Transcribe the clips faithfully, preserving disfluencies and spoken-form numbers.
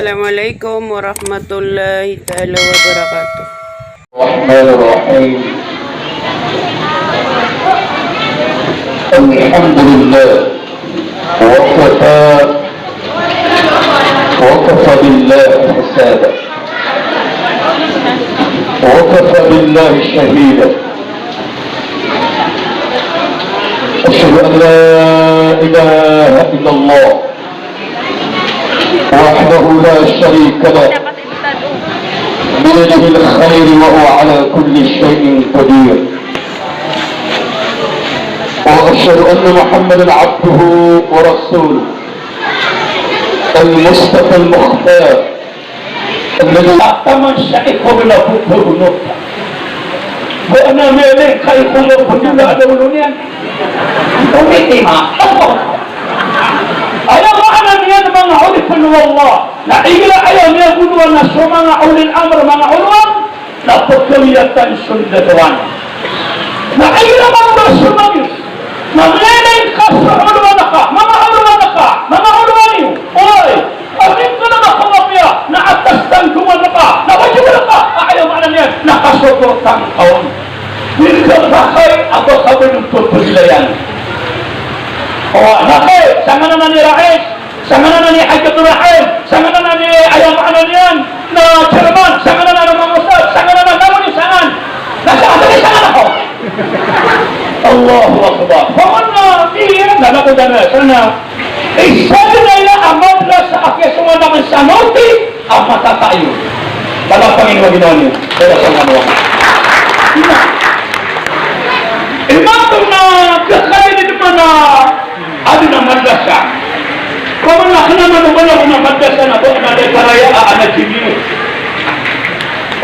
Assalamualaikum warahmatullahi taala wabarakatuh. الرحمن الرحيم. الحمد لله وكفى، وكفى بالله حسابا، وكفى بالله شهيدا. أشهد أن لا إله إلا الله وحده لا شريك له، بيده الخير وهو على كل شيء قدير. وأشهد أن محمدا عبده ورسوله المصطفى المختار الذي، taman sa ikaw na pagkagunot. Ba na miyalingka ikaw na pagkagunot a daw niyan. Ikaw, mitima. Aya maana niyan, manga oripn o Allah, na igira aya miyagonowan na so manga ulil amr, manga olowan, na pkawiyatan so ndatawan. Na igira manga oripn o Allah, na miyalingka so olowan ka, manga olowan ka, manga olowan iyo. Oway, a giyangkanan a kapapiya, na atas tanggongan ka, na wajib ka, a aya maana niyan, na kasoportaan ka on. Di ka pakay a ba ka ba dn pphagilay. O, na kay, sanganan i Rais, sanganan i Hajjatul Rahim, sanganan i, aya maana niyan, na chairman, sanganan a manga ustadh, sanganan a manga sangan. Na sanganan i sanganan ako. Allahu Akbar. Paman na, di, na, na, na, na, na. Isa dn aya a madrasa a kiyasongan akn sa Norte a matatayo. Palapangin o ginawa niyo. Kaya sa mga mga. Ina. Imanto na kakainin man a adn a madrasa. Paman na kna man o bala o na madrasa na ba na da karaya a ana jimiyo.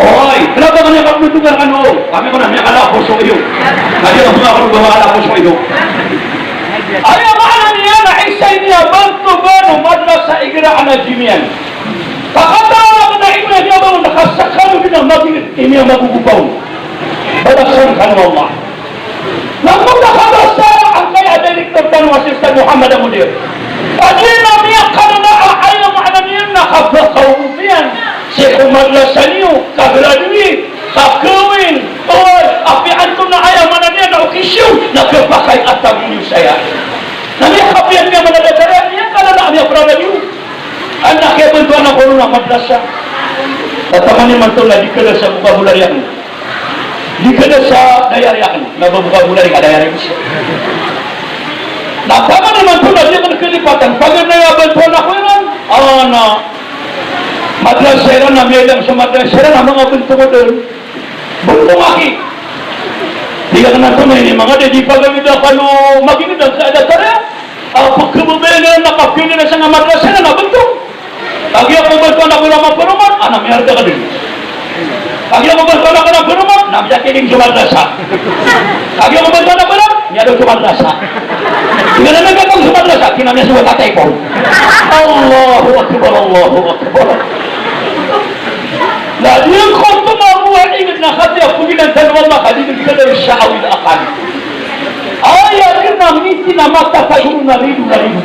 Oy, kna ba kna kapntugan kano. Kami ko na miyakalapo so iyo. Na di ako miyakalapo so iyo. Aya maana niyan na isa ini a bantogan o madrasa igira ana jimiyan. Pakataw na kna ino na di a ba on na kasakalo di na magingd ini a magogopaw. Balasan kano o Allah. Na miyakabasa angkaya a director tano a si Ustadh Muhammad Mudir. Adi na miyakarna a aya maana niyan na kapakaogopiyan. Sii ko madrasa niyo, ka-graduate, ka-kawing, oway, apiya antonaa aya maana niyan na okisyon, na khapakay a tago niyo saya. Na miyakapiya niyan a madrasa, miyakala na miyaprada niyo. Adn a kiyabantowan ako ron a madrasa. Taman imanto na di kala sa vocabulary akn. Di kala sa diary akn, na ba vocabulary ka diary ko siya. Na taman imanto na di akn kalipatan, paganay a bantowan ako iran, a na madrasa iran, na miyailay sa madrasa iran a manga bntong o dn. Bntong aki. Di akn antonaa ini manga di, di pagawid a kano magingd a sa datar iyan. A pkhababayaan iran na kapiya iran sa nga madrasa na bntong. Kagiya ko bantowan ako iran a manga paroman, a na miyarga ka dn. Kagiya ko bantowan ako iran a manga paroman, na miyakiling so madrasa. Kagiya ko bantowan ako iran, miyadaw so madrasa. Di ka na nagkatong so madrasa, kina miyasowa tatay ko. Allahu Akbar, Allahu Akbar. Na di ko tumabo a ingd na katiya ko di na tanwala ka di ka da sa awid akal. Aya kna miti na matatago na rido na rido.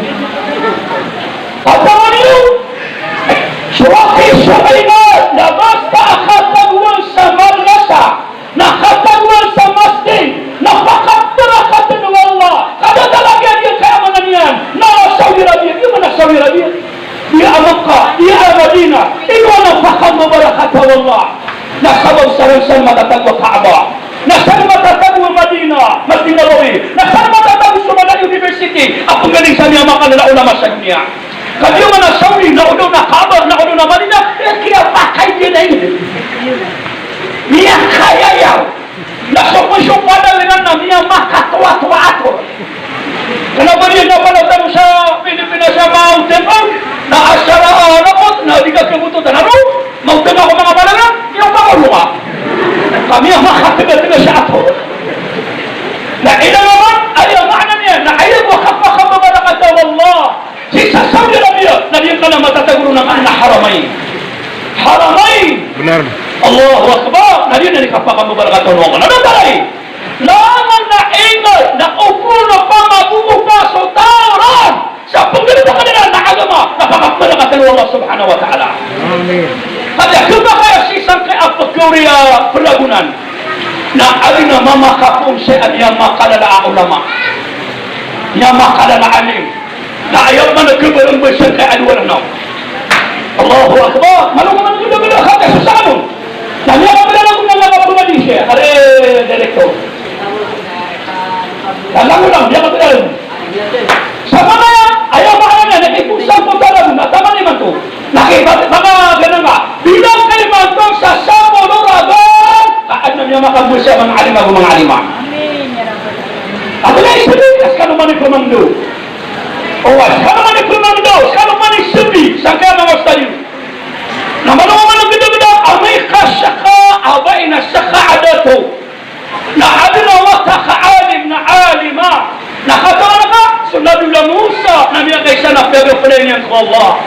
Katawan iyo, so aki so ina, na basta a katagoan sa madrasa, na katagoan sa masjid, na pakabarakatan o Allah. Kada talaga di kaya maana niyan na Saudi Arabia, di man a Saudi Arabia. Iya a Makkah, iya a Madinah, ino a pakambabarakat o Allah. Na sabap sa ran san matatago a Kaaba, na san matatago a Madinah, Masjid Nabawi, na san matatago so mala a university a pnggaling sa miyamakalala a ulama sa doniya. Kagiya man a Saudi, na o daw na Kaaba, na o daw na Madinah, eh, kiyapakay iyan a ingd. Miyakayayar. Na so pn so padang iran na miyamakatowatowa ator. Kna ba di na pala tano sa Pilipinas a maotemang, na asar a lapot, na di ka kagototan a ro, maotemang ko manga padang, na miyamakatowatowa. Ka miyamakatgatga sa ator. Na ino man, aya maana niyan, na aya bo a kapakambabarakat o Allah. Sii sa Saudi Arabia, na di kna matatago ron a Haramain. Haramain. Benar. Allahu Akbar. Na di na di kapakambabarakat o Allah. Na da taray. Langon na ingd, na o bo na pamagogopa so taw ron sa pnggalbk iran a agama, na pakabarakatan o Allah subhanahu wa ta'ala. Kagiya khapakay a sii sangkaya a pkhaori a pragonan na adn a mamakapoon sii a miyamakalala a ulama, miyamakalala a alim. Na aya man a khabarang ba sangkaya a dowa langon. Allahu Akbar. Malo ka man gdagda, kagiya sa sano na miyakabalala ko na miyakapmadi sii. Ari, direktor. Na langon, miyakabalala. Sa maana, aya maana niyan na kipsangkotan on a taman imanto. Na kay ba, manga ganang ka, bilang ka imanto sa sapolo ragon ka adn a miyamakambo sii a manga alim ago manga alima. Amin, ya Rabbal alamin. Ago na isbi, na skano man i pmangndao. O, skano man i pmangndao, skano man i isbi, sangkaya manga ustadh iyo. Na malo man gdagda, amay ka ska a ba ina ska a dato. Na adn a wata ka alim na alima. Na katawan ka, so Nabi Musa, na miyakaisa na piyagpda iyan ko Allah.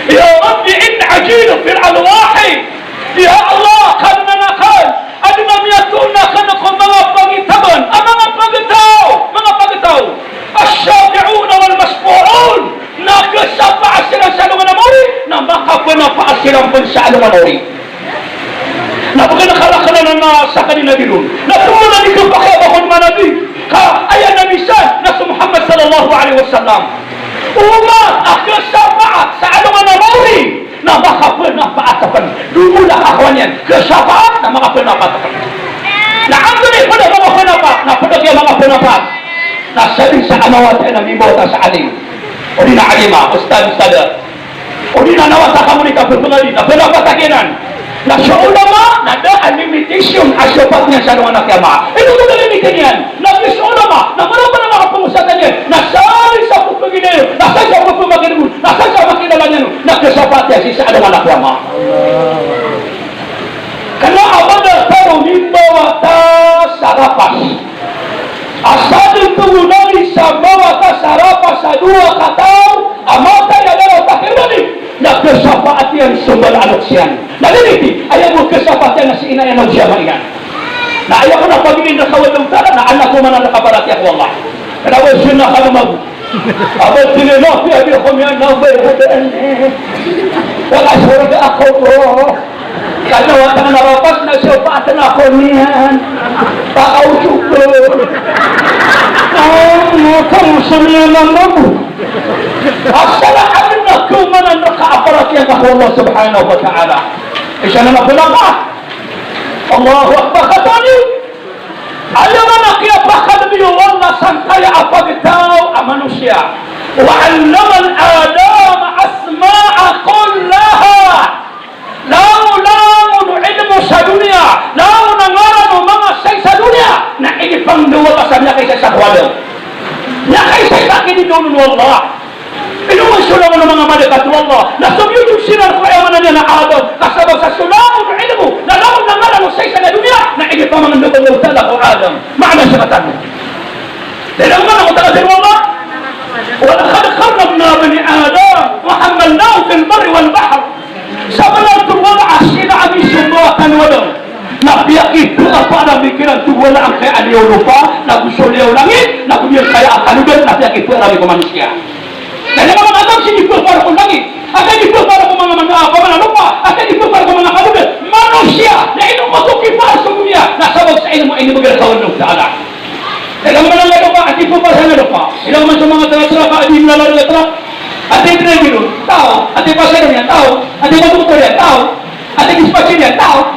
Ya Rabbi, inni ajiddu fil alwahi. Ya Allah, Kadnan akn, adn a miyatoon akn ko manga pagitaban a manga pagtaw, manga pagtaw. Ash-shafi'una wal mashfu'un. Na khasapaat siran sa alongan a maori, na makapanapa siran pn sa alongan a maori. Na pkhanakalakalana na sakn i Nabi ron. Na tomo na di kapakay a ba kon manabi. Ka aya Nabi san, na so Muhammad sallallahu alaihi wasallam. Oman a khasapaat sa alongan a maori, na makapanapa a tpn. Dowa a kakowa niyan, khasapaat, na makapanapa a tpn. Na antonaa i pd a makapanapa, na pd a giya makapanapa. Na sadn sa a mawata na mimbawata sa alim. Odi na alima, ustadh, ustadha. Odi na nawata ka moni ka pphangadi, na pphangadi a giyanan. Na so ulama, na da a limitation a shafaat niyan sa alongan a kiyama. Ino bo da limitation iyan? Na so ulama, na mala pn a manga pangosatan iyan, na sadn sa pphangadi, na sadn sa pphangadi, na sadn sa makilala niyan, na khasapaat iyan sii sa alongan a kiyama. Kna a ba da tano mimbawata sa rapas. Asar dn togo Nabi sa mawata sa rapas a dowa kataw a matay a da a wata ki Nabi, na khasapaat iyan so mbala a loks iyan. Na di riti, aya bo khasapaat iyan na si ina iyan ago si ama iyan. Na aya kon a pagilin rka o Allahu Ta'ala na anak ko man a rka paratiyaya ko Allah. Kna ba siya na kalaman. Aba, tili na, piya di ko miyan na ba iyan. Wala sorga ako, bro. Kna wata na rapas na siya paten ako niyan. Pakausok ko. Ah, ngoko sa miyan na mabo. Asal a adn a kamanan rka a paratiyaya ko Allah subhanahu wa ta'ala. Isa na mapnapa. Allahu Akbar, katani. Aya maana a kiyapakadmi o Allah sangkaya a pagtaw a manosiya. Wa 'allama Adama asma'a kullaha. Langon, langon o ilmo sa doniya, langon a ngaran o manga sai sa doniya, na inipangndao o Allah sa miyakaisa sa ko Adam. Miyakaisa sa kinindao o Allah. Ino man so langon o manga malaikat o Allah, na so miyotog siran ko aya maana niyan na Adam, ka sabap sa so langon o ilmo, na langon a ngaran o sai sa doniya, na inipamangndao o Allah Ta'ala ko Adam. Maana sa katan. Dn a maana o Allah Ta'ala, wa laqad karramna bani Adam wa hamalnahum fil barri wal bahr. Sabnar ko Allah a sii na ami so mbawataan o Adam na piyakiphaarami kiran ko wala angkaya a liyawaw lopa, na go so liyawaw langit, na go giyangkaya a kalodan, na piyakiphaarami ko manosiya. Na aya maana a Adam sii di phaar ko langit, a sii di phaar ko manga manga, manga lopa, a sii di phaar ko manga kalodan, manosiya, na ino ko kipaar so doniya, na sabap sa ilmo a inibgay rka o Allah Ta'ala. Ino man a lopa, ati po pa sa lopa. Ino man so manga tara-tara ka, adi mlala tara-tara. Ati driver iyan, taw. Ati pasahero iyan, taw. Ati doktor iyan, taw. Ati dispatcher iyan, taw.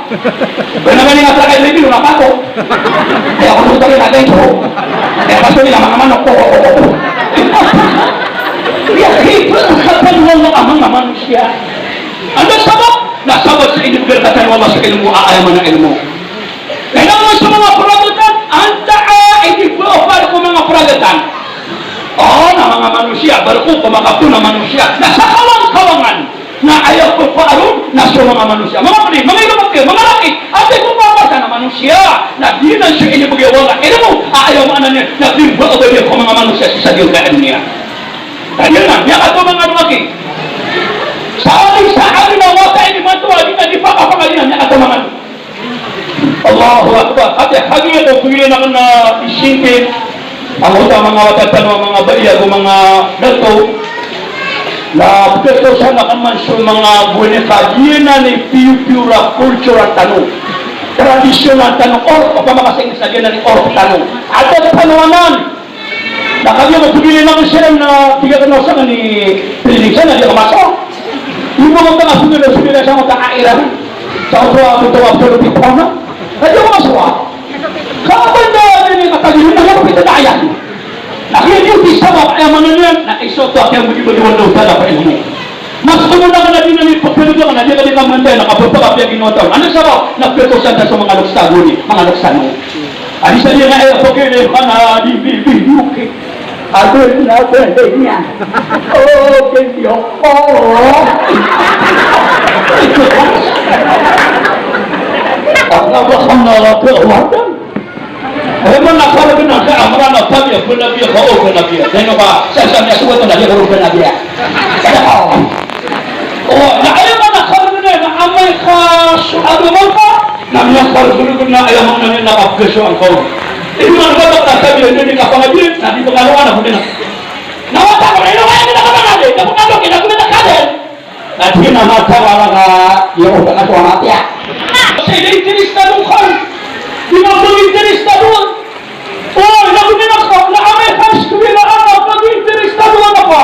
Bana mani nga tara ka driver iyan, na pato. Aya ko doktor iyan, ati ito. Aya paso niyan, manga manok, ko, ko, ko, ko. Aya, aya, aya, aya, aya, aya, aya, anda sabap? Na sabap sa inibgay rka o Allah sa ilmo, a, aya maana a ilmo. Kna o so manga pragatan, antaa i di phaar ko manga pragatan. O, na manga manosiya, barko, ko makapoon a manosiya. Na sa kawang-kawangan, na aya phaar on, na so manga manosiya. Manga pd, manga ino, manga laki, ati phaar sa na manosiya. Na di na so inibgay o Allah ilmo, a, aya maana niyan, na di phaar ko manga manosiya sii sa giyangkaya a doniya. Ka di na, miyakatomangan o aki. Sa ali, sa ali na wata ini matowa, di na di pakapangadi na miyakatomangan. Allahu Akbar. Ati hagi ko pagilin akn na isingkit. Angkoto a manga wata tano a manga baya ago manga dato. Na pito san a kaman so manga boni ka giyanan i piyopiyor a kultura tano, tradisyonal tano, or, opama ka sa Inglis na giyanan i orf tano, adat tano anan. Na kagiya matogilan ako siran na tig akn a osakan i training san na di ako masawa. Ibo ko tanga sumira, sumira sa mata a iran. Sa oto a, oto a, oto a, oto a, na di ako masawa. Ka ba da ini katagilan na ako pitadaya. Na kagiya di sabap aya maana niyan na isoto a kiyambagibagi o Allahu Ta'ala ko ilmo. Mas oto na ka na di na ni pagpiligan ka na di ka di ka manday na kapagpakapiyagin o tao. Ano sabap? Na pito san da so manga loks tano, manga loks tano. Adi sa di na aya pagkili ka na di bi, bi, bi, okay. Ado na pwede niya. Oh, okay, yo. Oh. Ang nabakang na lang ka, wala. Aya maana a kargn a Amran a tabiya, bnabiya ka o bnabiya. Dn o ba, sa, sa, sa, so, so, na, di ko bnabiya. Kada ka. O, na aya maana a kargn na amay ka so agama ka, na miyakargn na aya maana niyan na kapkhasowa ka. Iman ba ka tabiya, na di kapangadi, na di pangaloan a bnabiya. Na wata ko, ino kaya kita kapangadi, kapangadi, kita kapangadi. Na di na matawala ka, iyo, o, ka so mapiya. Sa ida interestado ka. Di na pag-interestado. O, na di na ka, na amay ka eskwela, na pag-interestado ka pa.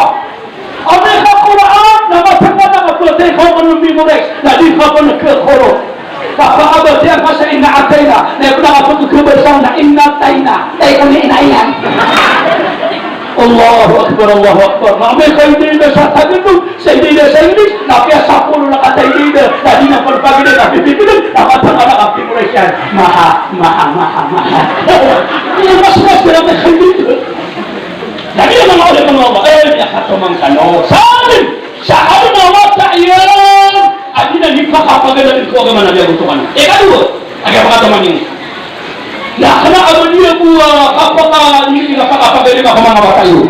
Amay ka Qur'an, na matanda na ka pwede ka manumbi mo, na di ka pa nagkakoro. Kapakabatiya ka sa inna a'tayna, na ipna ka pagkakabatiya na inna a'tayna, na ipna inna iyan. Allahu Akbar, Allahu Akbar. Na amay ka ida-ida sa Tagalog, sa ida-ida sa English, na kiyasapolo na kata ida-ida, na di na pagpagida, na pipipilin, na matama na kapimulay siya. Maha, maha, maha, maha. Iya, mas, mas, kaya may kaibigan. Na di na mga ulit ng Allah, eh, miyakatomang kano. Sabi, sa ano na wata iyan, a di na di pakapagada ko agama na di ako tukan. Ikadowa, a di ako kataman iyan. Na kna a ba niyan bo a kapaka, di na kapakapagada ko manga wata iyan.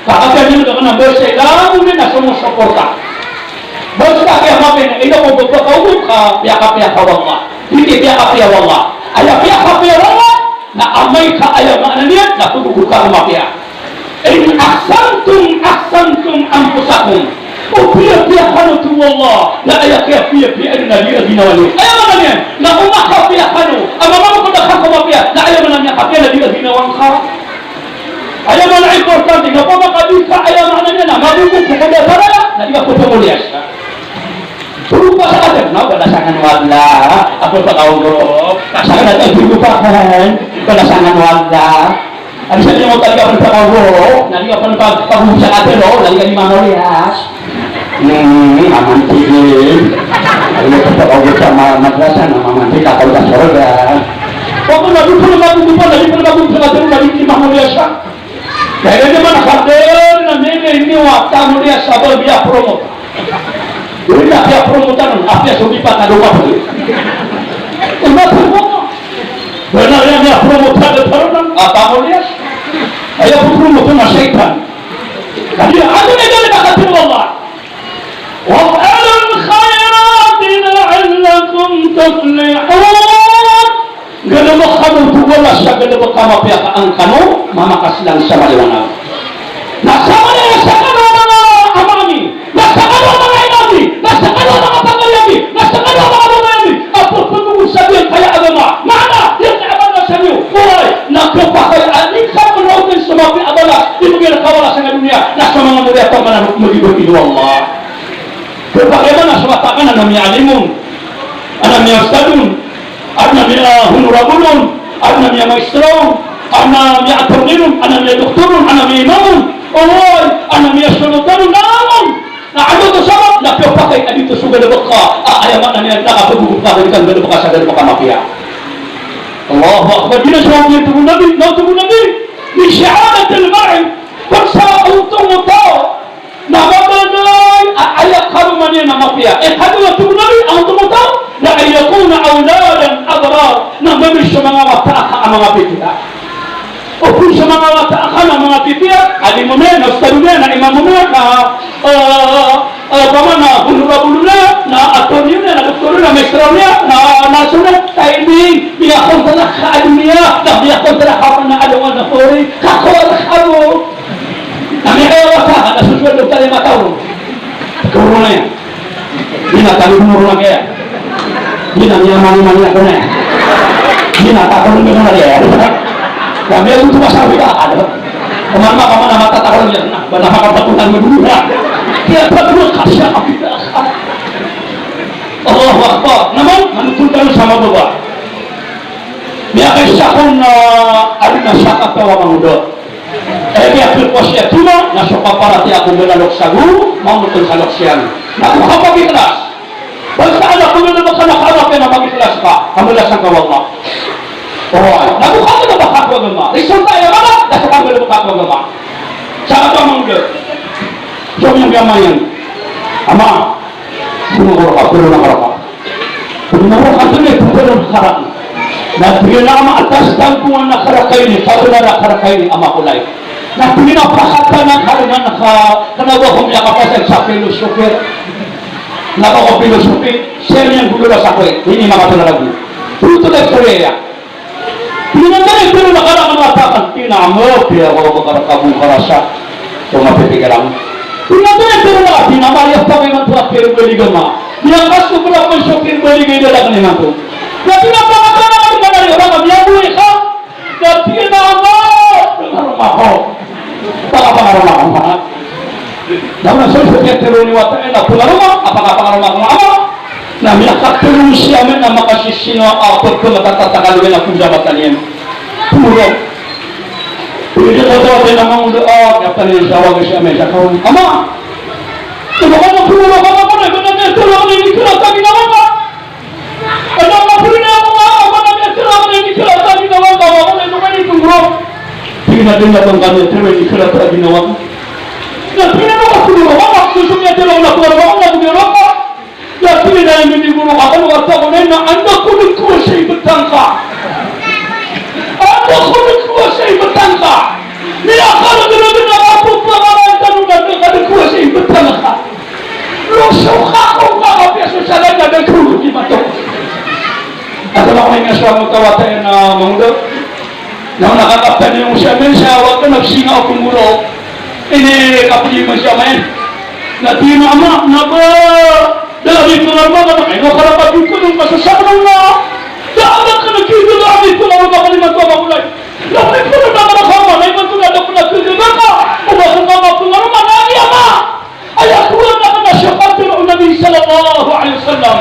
Ka kagiya niyan da kna ba sa ilamo niyan na sumusuporta. Basta kiyamapin, ino ko ba pakaogop ka, piyakapiya ka o Allah. Di piyakapiya o Allah. Aya piyakapiya o Allah, na amay ka aya maana niyan, na pagogop ka ko mapiya. In ahsantum, ahsantum anfusakum. O piyapiya kano to Allah, na aya kiyapiyapiya niyo na di a ginawa niyo. Aya maana niyan, na o makapiya kano, a mamamoked ka ko mapiya, na aya maana niyan kapiya na di a ginawa ngka. Aya maana importante, na opama ka di ka, aya maana niyan na mabogop ko da sa raya, na di ka pepemoliyas. Puro ba sa kader, na balasan o Allah, a pepakaogop. Balasan o Allah. Adi sa di mo talaga pepakaogop, na di ka pepakaogop sa kader, na di ka di mamoliyas. Hmm, mamantig. Aya pepakaogop sa ma-, madrasa na mamantig, kakal ka sorga. Opama di pepakaogop, di pepakaogop sa kader, na di mamoliyas. Kaya di man a kader na mimi ini wata mo di a sabab iya promote. Di na iya promote ano, apiya so di pa tado pa. Di na promote. Bana iya promote tado pa ron, apa mo di a? Aya promote na shaytan. Kadi ano na dali ka kader o Allah. Waf'alul khairati la'allakum tuflihun. Galebek kano to balas sa galebek a mapiya ka an kano mamakaslang sa maliwanag. Na sa maliwanag sa kano a manga ama ami, na sa kano a manga ina ami, na sa kano a manga pagari ami, na sa kano a manga baba ami, a pepegogop sa giyangkaya agama. Maana, giyangkaya agama sa niyo. Oway, na kepakay a di ka penoten so mapiya a balas, di mapiya a balas sa doniya, na sa manga mori a taw ka na magibagay o Allah. Kepakay a balas sa wata ka na miya alimun, a na miya ustadun, a na miya honorabulun, a na miya maestra on, a na miya attorney on, a na miya doktor on, a na miya imam on, oway, a na miya solotan on, na anon. Na ano oto sabap, na kepakay a di oto so galebek ka, a, aya maana niyan na kapegogop ka, di kan galebek ka sa galebek a mapiya. Allahu Akbar. Di na so mapiya oto bo Nabi, na oto bo Nabi. Min shahadatil mar'i, pagsa oto bo taw na mabagay a aya karoma niyan na mapiya. Ikadowa, tig o Nabi, a oto bo taw na an yakuna awladan abrar, na mami so manga wata aka a manga pipira. O pn so manga wata aka na manga pipira, alim on iyan, na ustad on iyan, na imam on iyan, na, eh, eh, opama na honorable on iyan, na attorney on iyan, na doktor on iyan, na maestra on iyan, na nurse on iyan, timing, miyakontra ka a doniya, na miyakontra ka a alongan a pori, kakowal ka bo. Na miyakawata, na sosowal o kalimat a taw. Moro na kaya. Di na miyamani-mani ako na. Di na takol na kaya. Kami ang tuwa sa kita. Ano? Kaman makaman na matatakol niyan. Ba na makatakutan mo dun na. Kaya pag mo kasya ka kita. Allahu Akbar. Naman, manutun ka sa mababa. Miyakaisa kon, ah, ari na sakataw a mangoda. Eh, miyakilkos iyan tima, na so kaparatiyaya ko mbalalok sa go, mamotol sa loks iyan. Na ko kapag-ikhlas. Basta anak ko na ba ka na kaarap iyan a mag-ikhlas ka, a mala sangka o Allah. Oway, na ko kapag-ikhlas ka, a mala sangka o Allah. Resulta iyan, mala, na so kapag-ikhlas ka, a mala. Sakataw a mangoda. So, miyanggaman iyan. Ama, sumagor ka, pero na karap ka. Pagmawakasan na ito, pero sa harap. Na tig iyan a, "Ama, atas tangko nga na karakaini, kabala na karakaini, ama ko lay." Na tig iyan a, "Pakatanan ka na ka, kna ba ko miyakapasad sa philosophy." Na ba ko philosophy, siya niyan gulula sa koy, ini makatalalago. Puto na istorya. Pinanganay, pero nakalakal a takan, pinamot, piya ko, bakar kabong karasa. So, mapipikiran. Pinanganay, pero naka, pinamariya pa kayo man po at pero baliga ma. Niya kaso, pero ako yung sokir, baliga yung lalaki niya to. Na pinapakatana ka naman na rin, baka niya buhay ka. Na pinamot, pangarama ko. Baka pangarama ko, ha? Na, na so, so, kaya tero ni wata, eh, na pangarama, apaka pangarama ko, ama? Na miyakatero si ama na makasisino a pagkamatatakal na pagdamatan iyan. Puro. Pwede ka daw, kaya naman, ah, kaya pa niya siya, wag siya, may siya, kawang, "Ama! Ano ka na, puro ka na pala, ba na niya, tero ka na, hindi ka na, sabi na ka." Ano ka, puro na ako, ah, ba na niya, tero ka na, hindi ka na, sabi na ka, wag ka, wag ka, ano ka na, itong bro? Hindi na din na bang kanya, tero, hindi ka na, sabi na ka. Na, hindi na ako, puro ka, wag, susunod niya, tero, wala ko, wala ko, wala ko, wala ko. Na tig iyan a, "Ino di guro ka, kano ka tago na ina, anda ko nagkuwasa i betang ka? Anda ko nagkuwasa i betang ka? Miyakaragarag na ako pa ka na tano na anda ka nagkuwasa i betang ka." Loso ka ko ka kapiya so salan na nagkulo di mato. Ata ba ko ina so ang tawata iyan a mangoda? Na nakakaptan iyan si ama iyan sa wata na singa o penggulo. Ini kapag-iman si ama iyan. Na tig iyan a, "Ama, na ba da kami pengaroma ka na kay no karapati ko nung masasaknong na. Da a ba ka nagkikita kami pengaroma ka ni mato a makulay. Na ba ito na da ka na kama na imanto na da ko nagkikita ka. O ba ko kama pengaroma na ni ama." Aya kowan aken a siyakapir o Nabi sallallahu alaihi wasallam,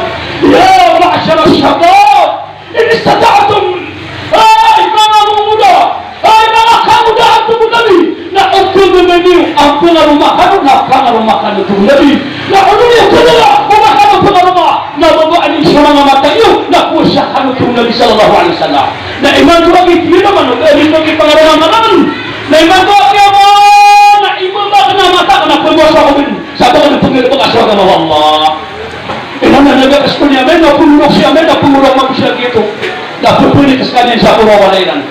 "Ya ma'shara shabab, in istata'tum," ay manga mangoda, ay manga kangodaan, tig o Nabi, na o kagagami niyo a pengaroma kano na pangaroma kano, tig o Nabi. Na o niyo kagagami a pengaroma, na babaan iyo so manga mata iyo, na kowasa kano, tig o Nabi sallallahu alaihi wasallam. Na imanto a giya, tig iyan a, mano, kaya di ko kipangaroma kano. Na imanto a giya, na imanto a giya, mata aken na pembasa ko ben. Sa ba ka na penggalebek a so agama o Allah. Ino na naga ka sekaniyan, na pengolok siya, na pengolok manusiya giyoto. Na pepenites ka niyan sa poro a walay iran.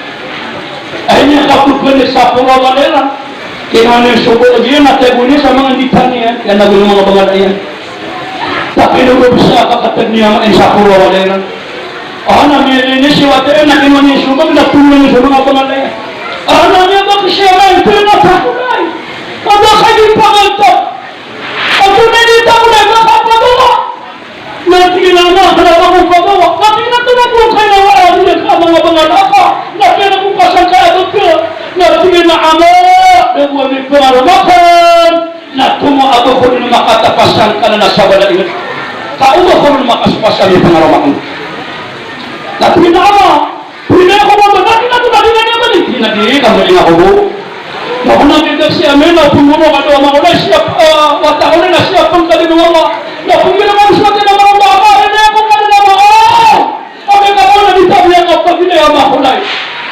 Ay niyan ka pepenites sa poro a walay iran. Kaya niyan so poro iyan, na tago niyan sa manga nditan iyan. Iyan na golo manga bangala iyan. Tapi ino ba bisa ka katag niyan sa poro a walay iran. Ana miyalini si wata iyan, na kino niyan so bag, na pengolok niyan so manga bangala iyan. Ana miyabag siya na ito na tago na iyan. Kada kay di pangantag. Ato na di tago na, na kapagawa. Na tig iyan a, "Ama, kena ba ko pagawa?" Na tig iyan a, "Tona ko kaya wa, a di ka manga bangala ka. Na kena ko pasangka a baka." Na tig iyan a, "Ama, da ko ami pengaroma aken. Na tomo a ba ko den makatapasangka na sabala inget. Ka o ba ko den makaspas ami pengaroma aken." Na tig iyan a, "Ama, pwede ako ba, na di na to, na di na di, na di na di, kami di na ako bo." Na kena di ka siya, men, na pengoro ka do ama ko na siya, ah, wata ko na siya pengkadi do ama. Na pengoro ka siya, ama, ama, ama, ama, ama, ama. Kami ka mo na di tabi ang kapag ina ama ko na.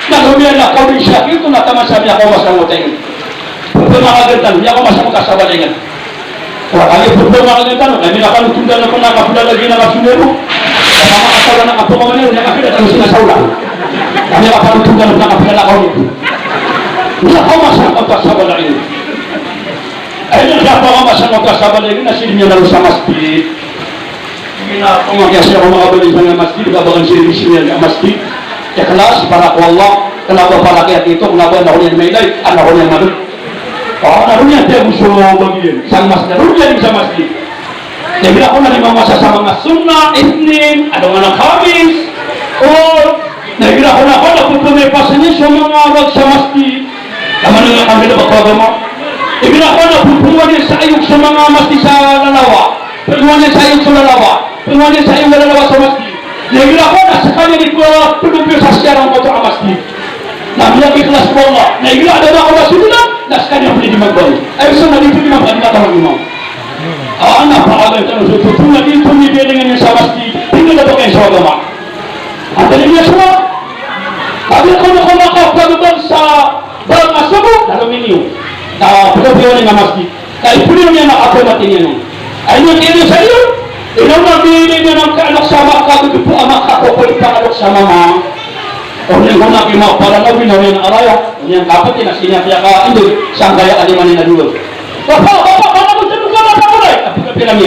Na lumiyan na ko di siya, ito na tama sa niya ko masang uteng. Pemakagentan, niya ko masang kasabalingan. Wala kami problema ka dyan, kami na kami tunda na pernah kapila lagi na kasunero. Sama asal na kapungawan na, kami na kami sinasaula. Kami na kami tunda na pernah kapila na kami. Niya ko masang ko ta sabala ini. Ay, niya ko masang ko ta sabala ini, na sino niya na sa masjid. Ina ko nga kaya siya ko makabalik sa masjid, kabangan sino niya sa masjid. Ikhlas para ko Allah, kena ba para kaya ito, kena ba na ko niyan mailay, na ko niyan maduk. O, na roo niyan tiyago so bagi iyan, sa masjid, roo niyan sa masjid. Na igira ko na di mamasa sa manga Sunnah, Ithnin, adn a manga Khamis, o, na igira ko na, ko na pphamaipasn iyan so manga bag sa masjid. Na manga kandal a ba ko agama. Igira ko na pphowaan iyan sa ayog so manga masjid sa lalawa. Pphowaan iyan sa ayog so lalawa. Pphowaan iyan sa ayog a lalawa sa masjid. Na igira ko na skaniyan di pphdopiyo sa siyarang oto a masjid. Na miyakikhlas ko Allah. Na igira adn a ko na sulidan, na skaniyan pn di magbago. Ay, so na di pn di magbago, di matawag imam. Ah, na paagan tano so tutu na di pn di biyalingan iyan sa masjid. Di na dapat kayo sa agama. Antaa niyan so? Kagiya ko na ko makapagabag sa bang a sogo, na lominiyo. Na pphdopiyo niyan a masjid. Kay pwede niyan na kapamati niyan on. Ay niyan kaya sa iyo, ino na bili niyan ang kaalok sa makagugupo, ang makakopol pangalok sa mama. O niyan ko na kima para na winaw niyan araya. O niyan kapatid na siniya piyaka indo, sangkaya aliman niyan na dulo. Bapa, bapa, bapa, bapa, bapa, bapa, bapa, bapa, bapa, bapa,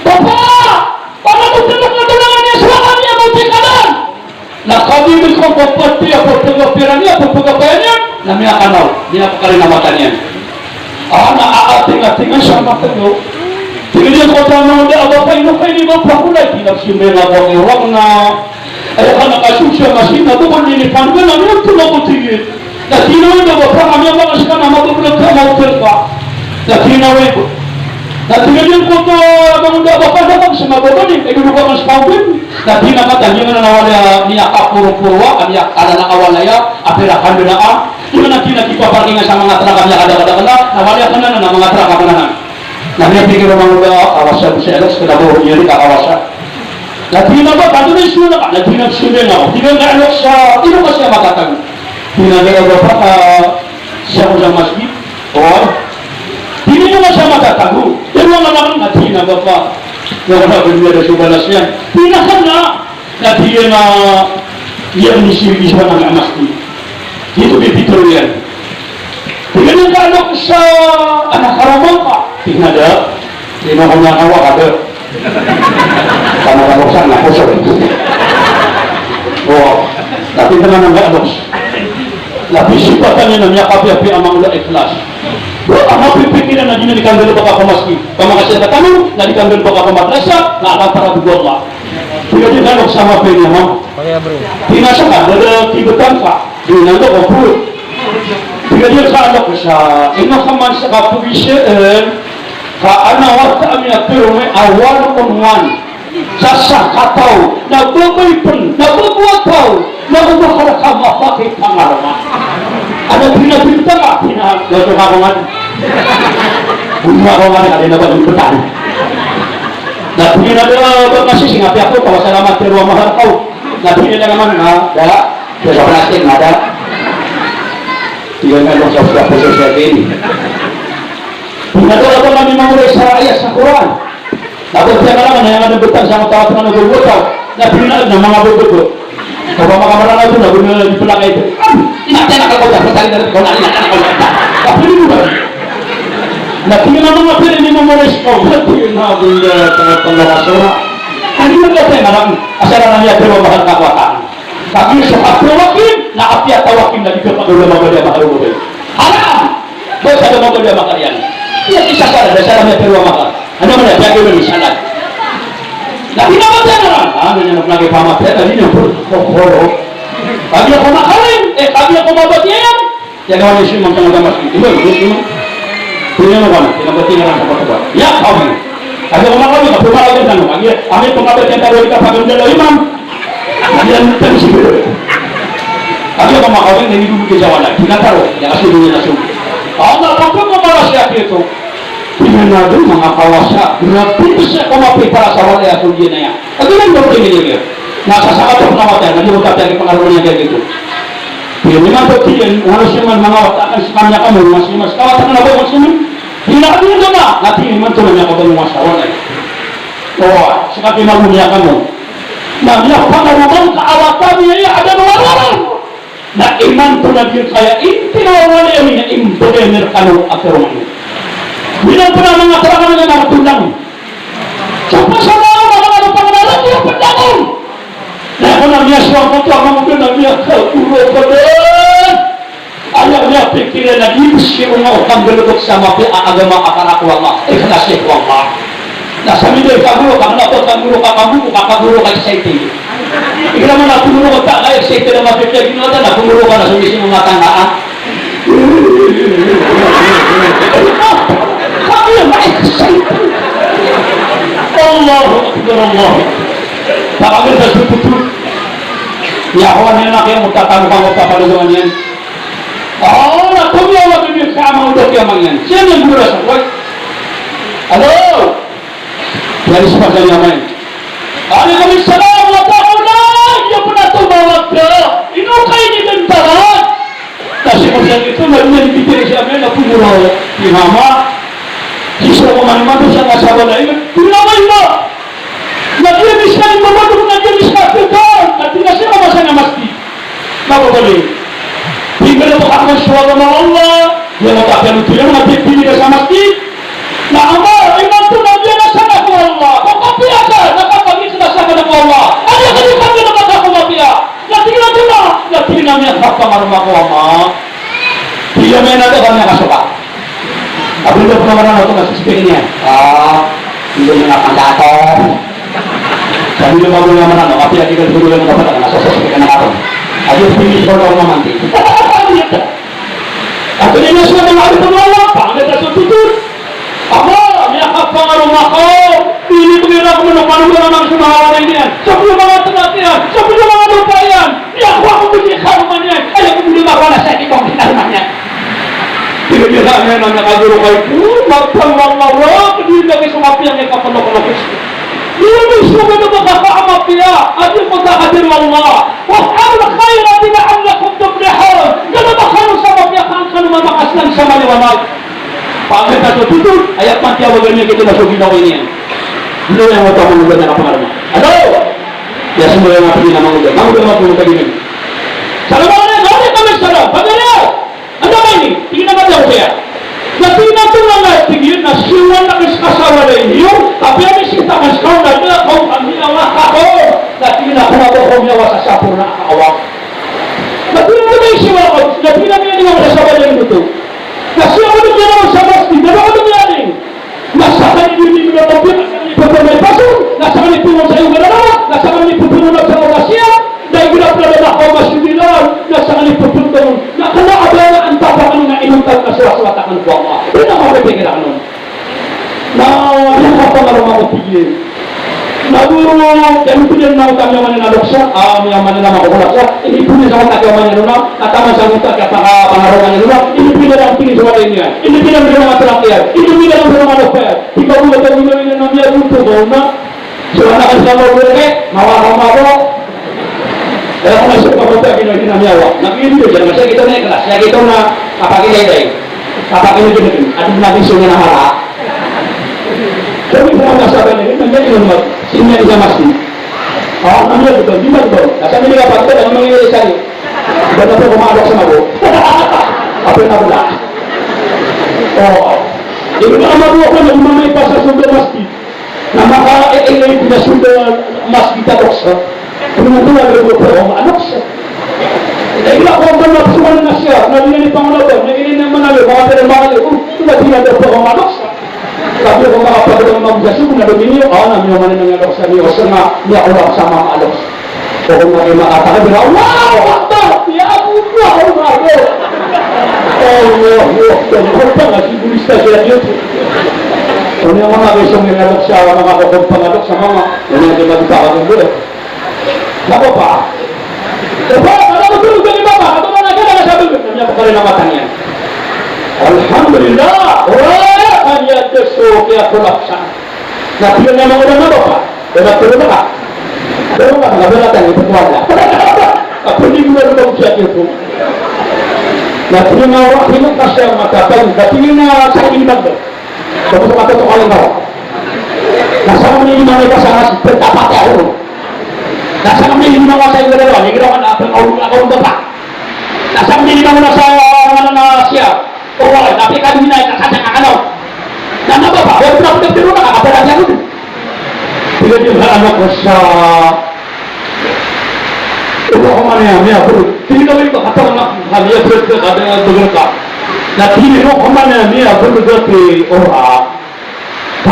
bapa, bapa, Na kagiya ko pphatiya, pphagapira niyan, pphagapaya niyan, na miyakanaw, miyakakalin a mata niyan. Ana, aatingatingan sa mata niyo. Tig iyan ko, tano da, a bapa, ino ka ini, bapa, ko lay, di na pzimbayang ako, iwang na. Aya ka na kasosya, masina, bukod ini, panggalan, iyan, tulog ko, tig iyan. Na tinawag a bapa, kami a baka ska na mabablog ka, mautang ka. Na tinawag ko. Na tinawag ko to, abang da bapa, da bang sa mababa ni, ay, dulu ka mas pawin. Na tinawag ka, di na wala niya kapuro-puro, kami a kala na kawala ya, apira kandala a. Di na tinawag ko parkingan sa manga trak, kami a kada-kada kala, na wala ka na, na manga trak, kami na. Na miyapikir o manga oda, kawasa ko si Alex, kna ba o niyan di kakawasa. Na di na ba, tanto na iso na ka, na di na iso na ka, di na ka Alex sa, di na ka siya matatag. Di na ka ba, ah, siya ko sa masjid. O, di na ka siya matatag. Di na ka na, na di na ba pa. Na wala ko niya da so balas niyan. Di na ka na. Na tig iyan a, iyan misiwisiwan a miyakamas di. Di to bibitaro iyan. Tig iyan a, "Kaalok sa anak a roma ka." Tig iyan a, "Da." Tig iyan a, "Kanya ka wa ka da." Kanya ka wa sa anak ko, sorry. O, tapi tano na kaalok. Labi sipatan iyan a miyakapiyapiya a manga ola ikhlas. Bro, a mapipikiran a di na di kanggalbk a pamaski. Pamakasi a tatano, na di kanggalbk a pamadrasa, na a kaparad ko Allah. Tig iyan a di kano sa mapiya niyan, ma'am. Tig iyan a sa ka, da da kibtang ka. Di na da ko puro. Tig iyan a di kano sa, ino ka man sa kapagisaan, ka ana wata a miyatero may awal ko man. Sa sakataw, na babay pn, na babowataw, na oba ka rka mapakay pangaroma. Ana pinabinta ka, pina, na so ka ko man. Bumwa ko man, ka di na ba bintang. Na pina da ba kasi singap ako, kawa salamat, pero mahal ka. Na pina da naman, na, da, da sa plastic, na da. Tig iyan a di na sa, sa, sa, sa, sa, Pina da ba kami mamori sa ayat sa Quran. Na ba tiyan ka langon, na aya nga dn btad sa manga taw a tngan o bobota. Na pina da na manga bobota. Kaba makamarang a to na bna di plakay to. Am, ina tiyan ka ko da, ptad na ko na, ina tiyan ka ko da. Tapi di ba? Na pina manga pina di mamori sa ko. Pina bna tnga tnga ka sora. Andi na tiyan ka langon, asal na niya pero mahal ka ko atan. Tapi sa pagtawakin, na apiya tawakin na di ka pagawla mabadi a mahal mo ba. Haram! Ba sa da mabadi a makariyan. Iya, isa sa da, sa da miyatero a maka. Ano man, iya, tiyago na misalan. Na pinamatay na lang. Ah, ano niya na pinakipamatay, na di niya po. Kokoro. Kagiya ko makarin, eh, kagiya ko mabatiyan. Iya, gawa niya siya, mangkang agama. Iba, iba, iba. Pwede mo ba na? Pinabati na lang sa pagkaba. Iya, okay. Kagiya ko makarin, kapag makarin na, no? Kagiya, amin pangabatiyan tayo, di ka pagkabatiyan, imam. Iyan tano siguro. Kagiya ko makawing na hindi mo kiyawalan. Tinataro, ya kasi hindi na sugi. Ako nga, pag ko mamalas ya kito, pinanado, mga kawasa, grabe siya, kung mapipara sa wala ya sugi na yan. Kagiya lang daw tingin niya. Nasa sa katok na mata, naging utak yan, pangarap niya kaya dito. Hindi man to tingin, ano siya man, mga wata, kan sa kanya ka mo, mas, mas kawata na ba, mas, mas, hindi na kami yung gama, na tingin man to na niya kabang mas, wala. O, sa katimang niya ka mo. Na miyapakaroman ka a wata niya, iya, ada na wala. Na imanto na giyangkaya intinawala iyan na imbgay iyan rkano a karoma iyan. Di na pn a manga tarakan iyan a rtondang. Sa pasal a manga pangaralan iyan pndangon. Na aya na miyasowang ko to a manga na miyakagoro ka dn. Aya miyapikir iyan a di bs iyan o kanggalbk sa mapiya a agama a para ko Allah. Ikhlas iyan ko Allah. Na samiday kagoro ka, na pagkagoro ka, kagoro ka, excited. Igira man a pagkagoro ka, ka-excited a mapipiyag ino na pagkagoro ka na sumising o mata nga, ah. Sabi niya, ma-excited. Allahu Akbar, Allahu Akbar. Sa kami sa sututu. Ya, hawa niyan na kaya mo tatang pango papalogongan iyan. Oh, na komiyawa bibir ka ama odo kiyamangan. Siya niyan gura sa koy. Hello? Dari sa pagdang yamay. Alaikum salam wa rahmatullah. Iya pn a tomawag ka. Ino ka inibentaran? Kasi ko sa ito, na niyan ibitiri siya may na pumuraw. Di mama. Sisira ko man iman to sa kasaba na iman. Di na may iman. Na di na miska iman to, na di na miska to. Na di na siya masa na masjid. Mababaloy. Di ka na makakuha sa agama o Allah. Di na makakuha sa agama o Allah. Na ama, imanto na biyana sa ko Allah. Ko kapiya ka, na kapagis na sa ko Allah. Aya ka di ka na makakuha mapiya. Na tig iyan a, na tig iyan a miyakapangaroma ko ama. Tig iyan a miyakasoka. Abot na pn a maranaw oto na suspek iyan. Ah, hindi na nga pangkakor. Sabi niyan, bago niyan maranaw, mapiya, di ka siguro niyan mapatag na suspek na ako. Adi, hindi ko na mamanti. Ato niyan so manga arifan o Allah, pangit a so totol. Ama, miyakapangaroma ko. Pili ko iran ko mano, mano ko na manga so manga walay niyan. So manga tanak iyan. So manga lopa iyan. Iya ko ako ko di karoma niyan. Aya ko di makawana sa di ko di karoma niyan. Di ko di karoma niyan, na kagoro ka ito. Magpang Allah, di lagi so mapiya niyan kapalokolokis. Di lagi so mano makakaama piya. Adi ko takadir Allah. Waf'alul khairati la'allakum tuflihun. Gana ba kano sa mapiya ka an kano mamakaslan sa maliwanag. Pagkita so totol, aya pn tiyawagan iyan kito na so ginawa niyan. Ino iyan oto a mangolog na kapangaroma. Ado! Iya so manga pagina mangolog. Mangolog, mangolog, mangolog. Salamat alaikum, wa alaikum salam. Pagari! Anda ka ini? Tig iyan a mata ko kaya. Na tig iyan a tonga na tig iyan a siyowan na kis kasawalay niyo, tapi ami sita kan sikaw na da kaw kami a waka ko. Na tig iyan a kna ba kaw miyawa sa saporna a kaawak. Na tig iyan a ba isiwa ko, na tig iyan a miyawa sa saporna a kaawak. Na siya ko na miyawa sa masjid, na ba ko na miyawa. Na sakn i di miyagdam a piya, na sakn i pphangmay paso, na sakn i pphangmay sa iyo gana, na sakn i pphangmay sa iyo gana siya, na igira pn a da makaoma so dinar, na sakn i pphangmay, na kna a ba na antap akn na inonta na sowasowat akn ko Allah. Ino ka pipikir akn on? Na miyakapangaroma ko, tig iyan. Na goro, kaya ito dn na oto a miyaoma niyan a doksa, ah, miyaoma niyan a makokola sa, ini pn sa oto a miyaoma niyan on, na taman sa oto a kiyapakapangaroma niyan on, ini pn a tig iyan sa walay niyan, ini pn a tig iyan sa manga tanak iyan, ini pn a tig iyan sa manga lopa iyan. Di ba ko ba taw ginawa niyan na miyagoto ba ona? So, anak ka sa mawala ka, mawala ka, mawala ka. Kaya ko na so pagkota ginawa niyan na miyawa. Na ginawa niyan, na siya kito na ikhlas, siya kito na kapagilay-ilay. Kapagilay-ilay. At natin siya na mara. So, di ba ang nasa ba niya, na niya, di ba, sinya niya masi. Ah, ano yun, di ba, di ba? Nasa nila pa, di ba, ang mga ilan sa'yo? Ba na po kumakalok sa mabo? Apa yung nabula? Oo. Di ba, ang mabo ako na umamay pa sa sundo masjid? Na maka-, e, e, e, na sundo masjid a doksa. Kung ano na, ano na, ano na, ano na, na ila ko ba na suman na siya, na di na ni pangalaban, na ini na manalo, mga pera manalo, oh, ito na di na daw pa kumakalok sa. Sabi ko, mga pagdang mag-, sa sugo na dominiyo, ah, na miyo man na nga doksa niyo, sa nga, niya ko lang sa mga alos. O kung mga makakagabira, Allahu Akbar! Ya Abu, Allahu Akbar! Allahu Akbar! Kung pa nga, sigurista siya dito. Kung yung mga gusto nga doksa, mga kukumpang doksa, mga, yung mga di magkakagulo. Na bapa. Bapa, ano ba tulog ka ni bapa? Ano ba na ka na sa tulog? Ano niya pa rin ang mata niya? Alhamdulillah. Wala ka niya deso kaya kolapsa. Na pila na mga ulama, bapa. Wala tulog na ka. Pero ka, mga wala tayo, ito po wala. Ako, hindi mo na lumabog siya, ito po. Na pila na wala, hindi kasi ang matapang. Na pila na sa inimag. Tapos matotokalan ka. Na sa mga inimanay ka sa mas, pagtapati ako. Na sa mga inimanay ka sa inyo dalawa, hindi ka naman, ah, pag-, ah, ah, ah, pa. Na sa mga inimanay na sa, ah, ano na siya, o, ah, tapi kami na, kakasya ka, ano. Na, na ba, ba, wala ko na pinagpiro na, kakapala niya ko. Pinagpiro na, ano ko sa, Ino ko man aya miyabaloy. Tig iyan a, ino ka man aya miyabaloy, tig iyan a, ora. Ka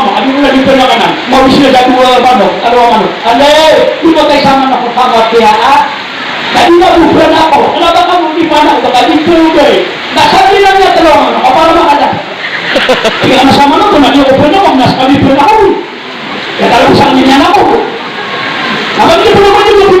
mama, adi ko na di pn a kanan. Mawis na sa dowa manok, kalowa manok. Alay, di ba kay sama na ko kamapiya, a? Na di na bo pn ako, kna ba kano di pn ako, ba ka di pn ako, na sabi na niyan kalowa manok, a para makada. Di ka na sama na ko, na di ako pn ako, na sabi pn ako. Ya, kalowa sa kanya na ako. Na ba di pn ako, di ba di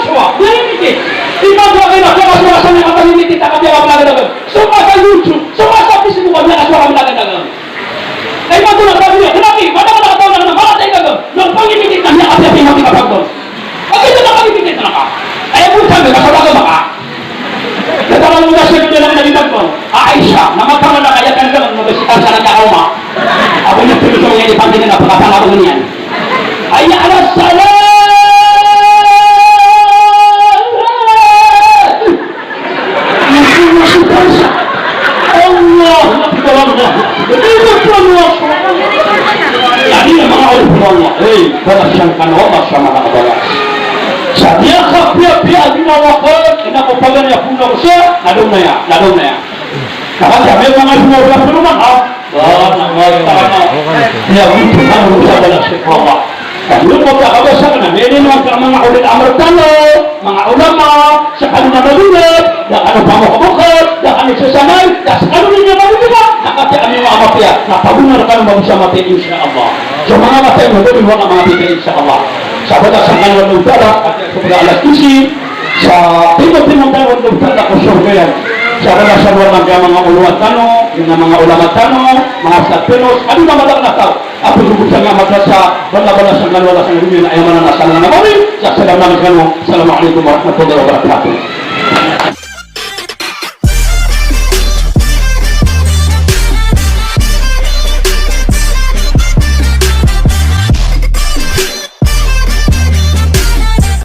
miyakasowa, miyakaimitate. Imanto a kena, miyakasowa sa miyakaimitate, a kapiya ka mlagadagan. So ka sa YouTube, so ka sa Facebook, miyakasowa ka mlagadagan. Imanto na sa dunya, kena ki, mata ka na kataw na kena, mata ka na, na pangimitate na miyakapiya ka mlagadagan. Pag ito na pangimitate na ka. Aya bo sa miyakasowa ka maka. Katawa mo na siya, kaya lang na kita ko. Aisha, na mata ka na kaya kan ka, na basitan ka na kaya ka uma. Ako niyan, tuloy sa mga ipangkita na pagkatanga ko niyan. Hayya ala salah! Allahu Akbar, Allahu Akbar. Lagid a manga oripn o Allah. Hey, balas iyan kano o Allah sa manga kabalas. Sa miyakapiyapiya a ginawa ko, ina ko paganay a phoon ako sa, na da on aya, na da on aya. Kaka kami manga sumobra pa naman, ha? Wah, na manga tama. Kaya, ito na ang usapan ng Allah. Kami yung pagkakabasa ka na, meron naman ka mga ulil amr tano, mga ulama, sa kano na magulat, na kano pamukbukad, na kano sasanay, na sa kano ninyo magulat, na kati kami mga mapiya, na pag-unar kano mabusa mati, insya Allah. So, mga mati, mga doon, mga mati, insya Allah. Sa batas ng Allah Ta'ala, at sa pag-alas disi, sa timotimo tayo, ang doktor na kusurveyan. Sa wala sa wala ng mga ulama tano, yung mga ulama tano, mga ustad tano, ano na madang na tao. Apo so gosang a madrasa, bala-bala sa ngalo, wala sa ngalo, yun, ayaw man na sa mga nabawi, sa salam namin kano. Assalamu alaikum warahmatullahi wabarakatuh.